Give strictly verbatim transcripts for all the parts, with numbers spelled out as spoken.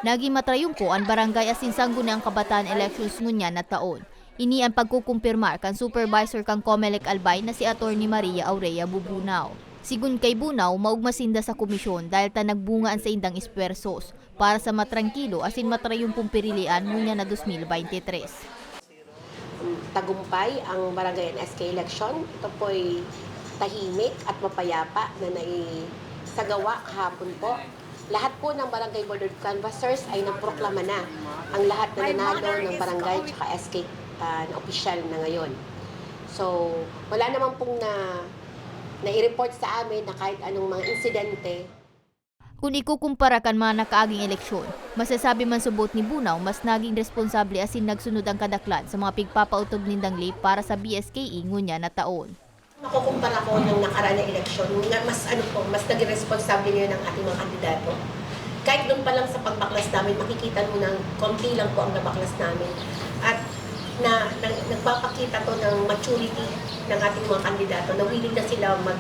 Nagin matrayumpo an barangay asin sangguniang kabataan elections ngunyan na taon. Ini an pagkukumpirmar kan supervisor kan Comelec Albay na si Attorney Maria Aurea Bubunaw. Sigun kay Bunaw, maogma sinda sa komisyon dahil ta nagbunga an saindang espuwersos para sa matrangkilo asin matrayumpong pirilian ngunyan na dos mil baynte tres. Tagumpay ang Barangay N S K election. Ito po'y tahimik at mapayapa na naisagawa kahapon po. Lahat po ng Barangay Board of Canvassers ay nagproklama na ang lahat na nanalo ng barangay tsaka S K, ah, na opisyal na ngayon. So, wala naman pong na, nai-report sa amin na kahit anong mga insidente. Kun ikukumpara kan mga nakaaging eleksyon, masasabi man subot ni Bunaw mas naging responsable asin nagsunod ang kadaklan sa mga pigpapaotob nindang ley para sa B S K E ngunyan na taon. Makukumpara ko ng nakaraan na eleksyon, na mas ano po, mas naging responsable ngayon ang ating mga kandidato. Kahit doon pa lang sa pagbaklas namin, makikita mo na konti lang po ang nabaklas namin. At na, na, nagpapakita to ng maturity ng ating mga kandidato na willing na sila mag,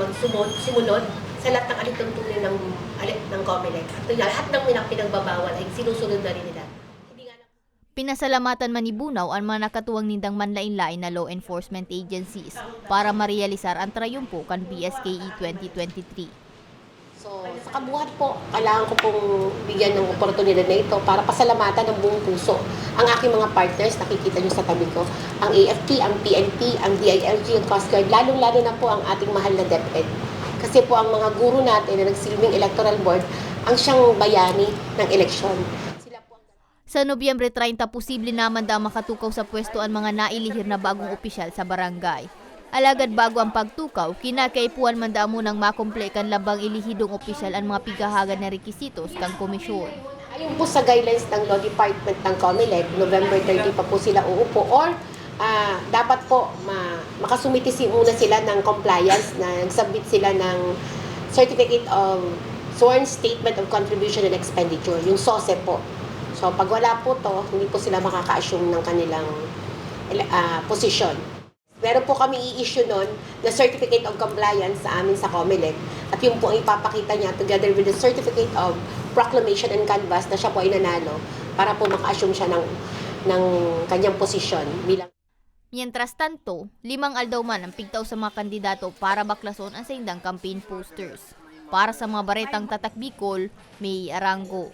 magsumunod, sumunod sa lahat ng alituntunin ng, ng Comelec. At lahat ng mga pinagbabawal ay sinusunod na rin nila. Hindi nga lang Pinasalamatan man ni Bunaw an mga nakatuwang nindang manlaen-laen na law enforcement agencies para marealisar an trayumpo kan B S K E twenty twenty-three. So, sa kabuhat po, kailangan ko pong bigyan ng oportunidad na ito para pasalamatan ng buong puso ang aking mga partners, nakikita niyo sa tabi ko, ang A F P, ang P N P, ang D I L G, ang Coast Guard, lalong-lalo na po ang ating mahal na DepEd. Kasi po ang mga guro natin na nagsilbing electoral board, ang siyang bayani ng eleksyon. Sila po ang Sa Nobyembre treinta, posible naman daang makatukaw sa pwesto an mga nailihir na bagong opisyal sa barangay. Alagad bago ang pagtukaw, kinakaipuhan man daang munang makumple kan lambang ilihidong opisyal an mga pighahagad na rekisitos kan komisyon. Ayon po sa guidelines ng Law Department ng Comelec, November thirty pa po sila uupo or ah, dapat po ma- makasumiti si muna sila ng compliance na nag-submit sila ng Certificate of Sworn Statement of Contribution and Expenditure, yung SOSE po. So pag wala po to, hindi po sila makaka-assume ng kanilang ele- ah, posisyon. Meron po kami i-issue nun na Certificate of Compliance sa amin sa Comelec at yun po ang ipapakita niya together with the Certificate of Proclamation and Canvass na siya po ay nanalo para po maka-assume siya ng, ng kanyang posisyon bilang Mientras tanto, limang aldaw man ang pigtao sa mga kandidato para baklason an saindang campaign posters. Para sa mga baretang Tatak Bicol, May Arango.